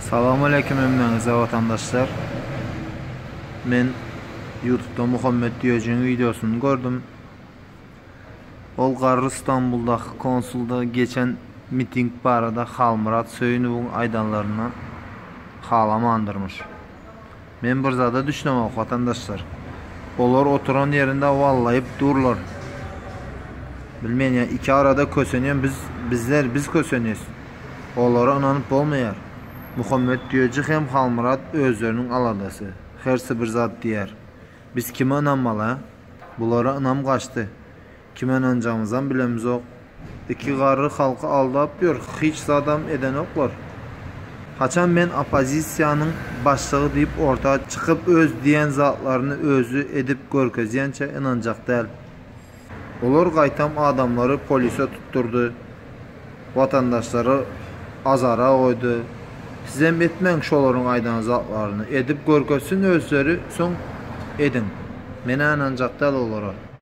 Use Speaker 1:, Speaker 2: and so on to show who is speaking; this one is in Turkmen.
Speaker 1: Salam aleýkum hemmäňize watandaşlar. Men YouTube'da Muhammet Düýejiň wideosyny gördüm. Ol garry Stambuldaky konsulda geçen miting barada Halmyrat Söýünowyň aýdanlaryny halamandyrmyş. Men bir zada düşünemok watandaşlar. Olar oturan ýerinde wallaýyp durlar. Bilmen ýa iki arada kösenýän biz bizler biz kösenýäs. Olara ynanyp bolmaýar. Muhammet Düýeji hem Halmyrat özleriniň aladasy. Hersi bir zat diýýär. Biz kime ynanmaly a? Bulara ynam gaçdy. Kime ynanjagymyzam bilemizok. Iki garry halky aldap ýör, hiç zadam edenoklar. Haçan men oppozisiýanyň başlygy diýip orta çykyp öz diýen zatlaryny özi edip görkezýänçä ynanjak däl. Olar gaýtam adamlary polise tutdurdy, watandaşlary azara goýdy. Sizem etmäň şolaryň aýdan zatlaryny, edip görkezsin özleri soň ediň. Menä ynanjak däl olara.